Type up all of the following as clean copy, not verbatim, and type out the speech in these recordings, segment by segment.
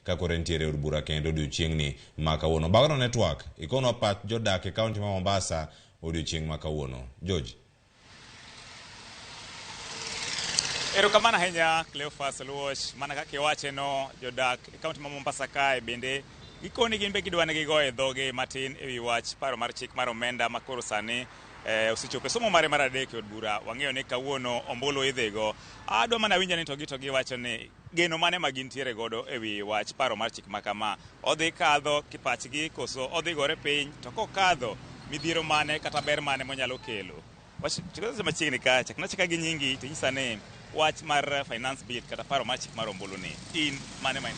Ka koro entiere e od bura kendo odiochieng'ni ma kawuono. Bagno Network, ikonwa pach jodak e kaunti ma Mombasa odiochieng' ma kawuono. George. Erokamano ahinya Cleophas Luoch, mana kaka iwache no, jodak e kaunti ma Mombasa kae bende gikoni gin be gidwa ni gigoye dhogi matin e wi wach paro mar chik mar omenda ma koro sani osechopo e somo mare mar adek e od bura. Wang'eyo ni kawuono ombulu idhigo. Adwa mana winjo ni to gi to giwacho ni geno mane ma gintiere godo e wi wach paro mar chik ma kama. Odhi kadho kipachgi koso odhi gore piny, to kokadho midhiero mane kata ber mane monyalo kelo. Wach machiegni ka chakna chaka gi nyingi to inyisa ni wach mar finance bill kata paro mar chik mar ombulu ni in mane ma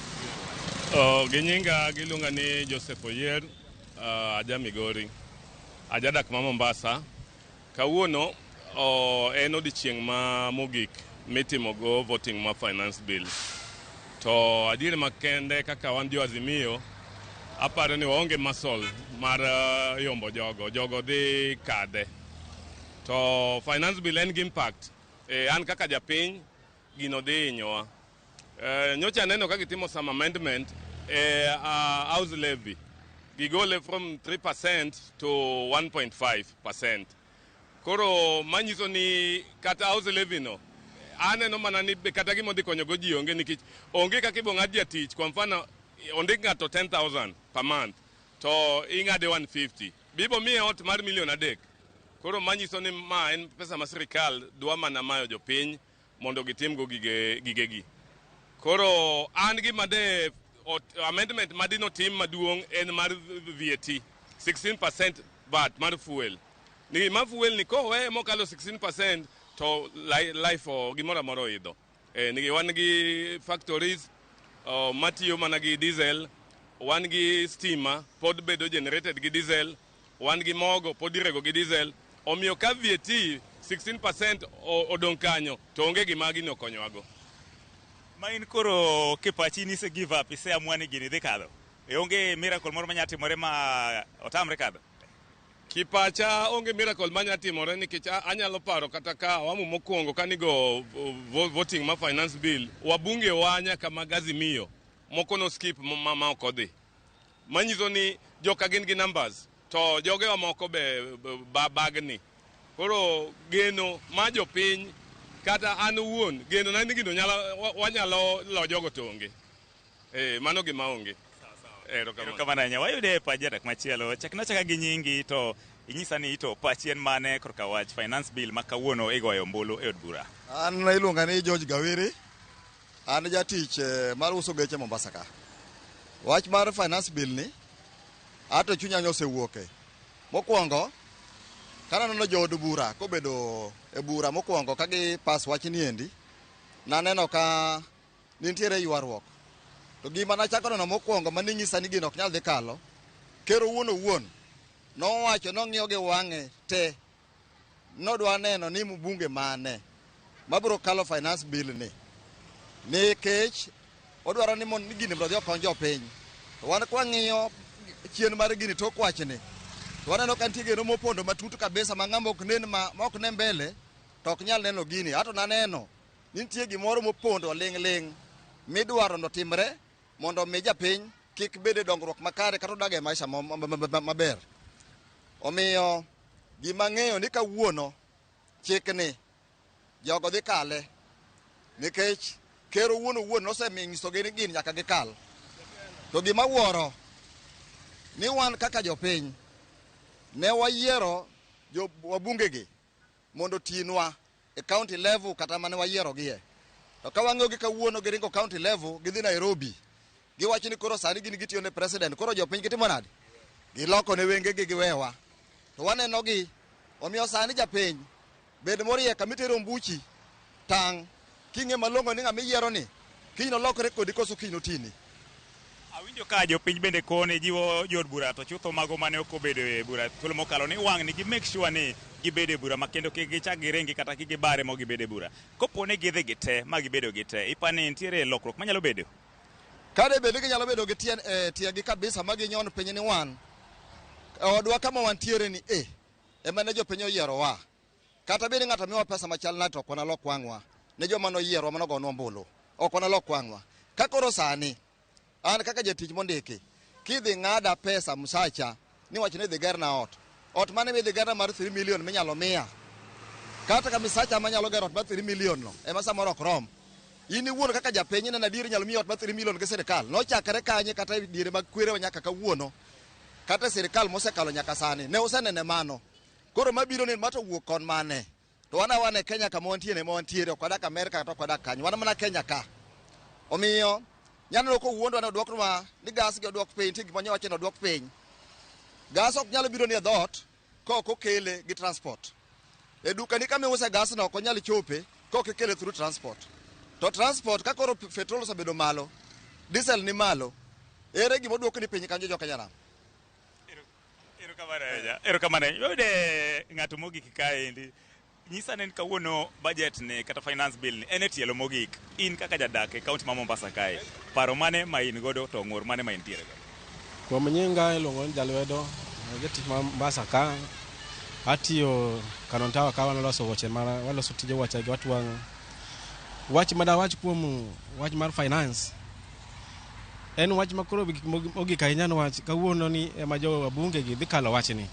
Oh, gi nyinga giluonga ni Joseph Oyier, aja Migori. Ajadak ma Mombasa. Kawuono en odiochieng' ma mogik mitimogo voting ma finance bill. To adier makende kaka wan jo Azimio, aparo ni waonge muscle mar yombo jogo. Jogo dhi kadhe. To finance bill en gi impact. An kaka japiny, gino dhi hinyowa. Nyocha aneno ka gitimo some amendment e house levy. Gigole from 3% to 1.5%. Koro manyiso ni kata house levy no, aneno mana ni kata gima odhi konyogo ji onge nikech onge kaka ibo ng'ad jatich. Kwa mfano, ondik ng'ato 10,000 per month to ing'ade 150. Bibo miye ot mar milion 3. Koro manyiso ni ma en pesa ma sirikal dwa mana mayo jopiny mondo gitimgo gigegi. Koro an gima de amendment madino tim maduong' en mar VAT 16% VAT mar fuel. Ni ma fuel ni koweye mokalo 16% to life gimoro amora oidho. Nigi wan gi factories matiyo mana gi diesel, wan gi stima pod bedo generated gi diesel, wan gi mogo pod irego gi diesel. Omiyo ka VAT 16% odong' kanyo to onge gima gino okonyowago. Ma in koro kipachi ni ise give up, ise amua ni gini dhi kadho. E onge miracle moro manyalo timore ma otamre kadho. Kipacha onge miracle manya timore nikech anyalo paro kata ka awamu mokwongo kanigo voting ma finance bill, wabunge wa nyaka mag Azimio moko no skip ma ok odhi. Manyiso ni joka gin gi numbers to jogewa moko be bagni. Koro geno ma jopiny kata an owuon geno na ni gino nyalo wanyalo lo jogo to onge. Mano gima onge. Erokamano. Erokamano ahinya. Wayude e pach jadak machielo. Chakna chaka gi nyingi to inyisa ni to pachi en mane korka wach finance bill ma kawuono igoyo ombulu e od bura. An iluonga ni George Gawiri. An jatich mar uso geche Mombasa ka. Wach mar finance bill ni, ato chunya osewuoke. Mokwongo, kananeno jood bura kobedo e bura mokwongo ka gi pass wach ni endi, naneno ka nitiere ywaruok. To gima nachako neno mokwongo mane nyisa ni gino ok nyal dhi kalo, ker owuon owuon nowacho nong'iyo gi wang'e te, nodwa neno ni mbunge mane mabiro kalo finance bill ni, nikech odwaro ni mondo gini mondo odhi okony jopiny. To wan kwang'iyo chien mar gini tok wachni, to waneno ka nitie geno mopondo matut kabisa ma ng'ama ok nen ma ok ne mbele to ok nyal neno gini. Ato naneno ni nitie gimoro mopondo ling' ling' midwaro mondo otimre mondo omi japiny kik bed e dongruok makare kata odag e maisha maber. Omiyo gima ang'eyo ni kawuono chikni jogo dhi kale nikech ker owuon owuon nosenyisogi ni gin nyaka gikal. To gima wuoro ni wan kaka jopiny ne wayiero wabungegi mondo otinwa e county level kata mane wayierogie. To ka wang'iyo gi kawuono giringo county level gidhi Nairobi, giwacho ni koro sani gin gitiyo ne president, koro jopiny gitimo nade? Giloko ne wengegi giwewa. To waneno gi, omiyo sani japiny bed moriek kamitero ombuchi, tang' king'e malong'o ni ng'ama iyiero ni kiny nolokre kodi koso kiny notini. Awinjo ka jopiny bende koni jiwo jood bura to chutho mago mane ok obedo e bura thuolo mokalo ni wang' ni gi make sure ni gibedo e bura ma kendo kik gichak giringi kata kik gibare mo gibedo e bura. Kopo ni gidhi gi te ma gibedo gi te, ipani nitiere lokruok manyalo bedo? Kade bed ni ginyalo bedo gi tiegi kabisa ma ginyon piny ni wan odwa kama wantiere ni ema ne jopiny oyierowa. Kata bed ni ng'ato miwa pesa machal nade to ok wanalok wang'wa ne joma noyierwa manogonwa ombulu. Ok wanalok wang'wa. Ka koro sani An kaka jatich mondiki, kidhi ng'ada pesa msacha niwacho ni idhi gerna ot. Ot mane midhi gerna mar 3 million minyalo miya. Kata ka misacha manyalo gero ot mar 3 million no, ema samoro ok rom. In iwuon kaka japiny ineno adier inyalo miyi ot mar 3 million gi sirikal. Nochakre kanye kata e diere mag kwerewa nyaka kawuono. Kata e sirikal mosekalo nyaka sani, ne usenene mano. Koro mabiro ni ma to wuok kon mane? To wan awana e Kenya kama wantie ne ema wantiere, ok wadak Amerka kata ok wadak kanyo, wan mana Kenya ka. Omiyo, nyaneno kowuondwa ni odwoknwa ni gas gi odwok piny, nitie gima nyowacho ni odwok piny. Gas ok nyal biro ni e dhoot ka ok okele gi transport. E dukani kama iuse gas no ok onyal chope ka ok ikele through transport. To transport ka koro petrol osebedo malo, diesel ni malo, ere gima odwokni piny kanyo jo Kenya Nam? Erokamano ahinya. Erokamano ahinya. Wayude ng'ato mogik kaendi. Nyisa ne ni kawuono budget ni kata finance bill ni en e tielo mogik. In kaka jadak e kaunti ma Mombasa kae, paro mane ma in godo to ng'ur mane ma intiere godo? Kuom nyinga iluongo ni Jalwedo, jatich ma Mombasa ka. Atiyo Canon Tower ka waloso wuoche ma waloso tije wuoche gi watwang'o. Wach ma dawach kuom wach mar finance en wach ma koro mogik ahinya niwach kawuono ni ema jo wabunge gi dhi kalo wachni.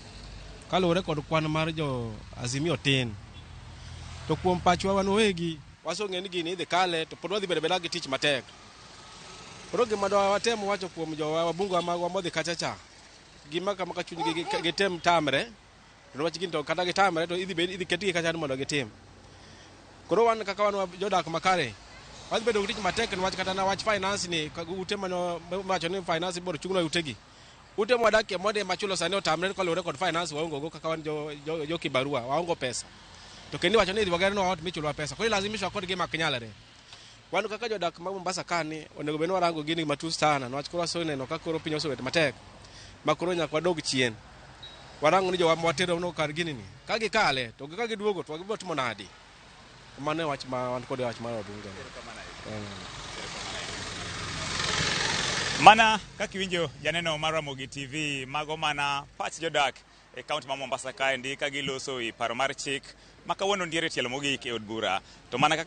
Kaluwore kod kwan mar jo Azimio tin. To kuom pachwa wan wawegi wasong'e ni gini idhi kale to pod wadhi bedo abeda gi tich matek. Koro gima dwa watem wacho kuom jo wabunge magwa modhi kacha cha, gima kama ka chunygi gitem tamre, to niwach gini to kata gitamre to idhi bed idhi ketgi kacha ni mondo gitim. Koro wan kaka wan jodak makare, wadhi bedo gi tich matek niwach kata na wach finance ni ute mane wacho ni finance ibiro chung'nwa e utegi. Ute mwadakie mondi ema chulo sani otamre kaluwore kod finance waonge go kaka wan jo kibarua, waongo pesa. To kendo iwacho ni idhi wagernwa ot michulwa pesa. Koro ilazimishwa kod gima ok nyalre. Wan kaka jodak ma Mombasa ka ni onego bed ni warango gini matut sana niwach koro waseneno ka koro piny osebet matek ma koro nyaka wadog chien. Warango ni jowa mwatero no kar gini ni ka gikale to ka giduogo to gibiro timo nadi? Mano e wach ma wan kod wach mar wabunge. Mana kaka iwinjo janeno mar Ramogi TV, mago mana pach jodak e kaunti ma Mombasa kaendi ka giloso e paro mar chik ma kawuono nitiere tielo mogik e od bura. To mana kaka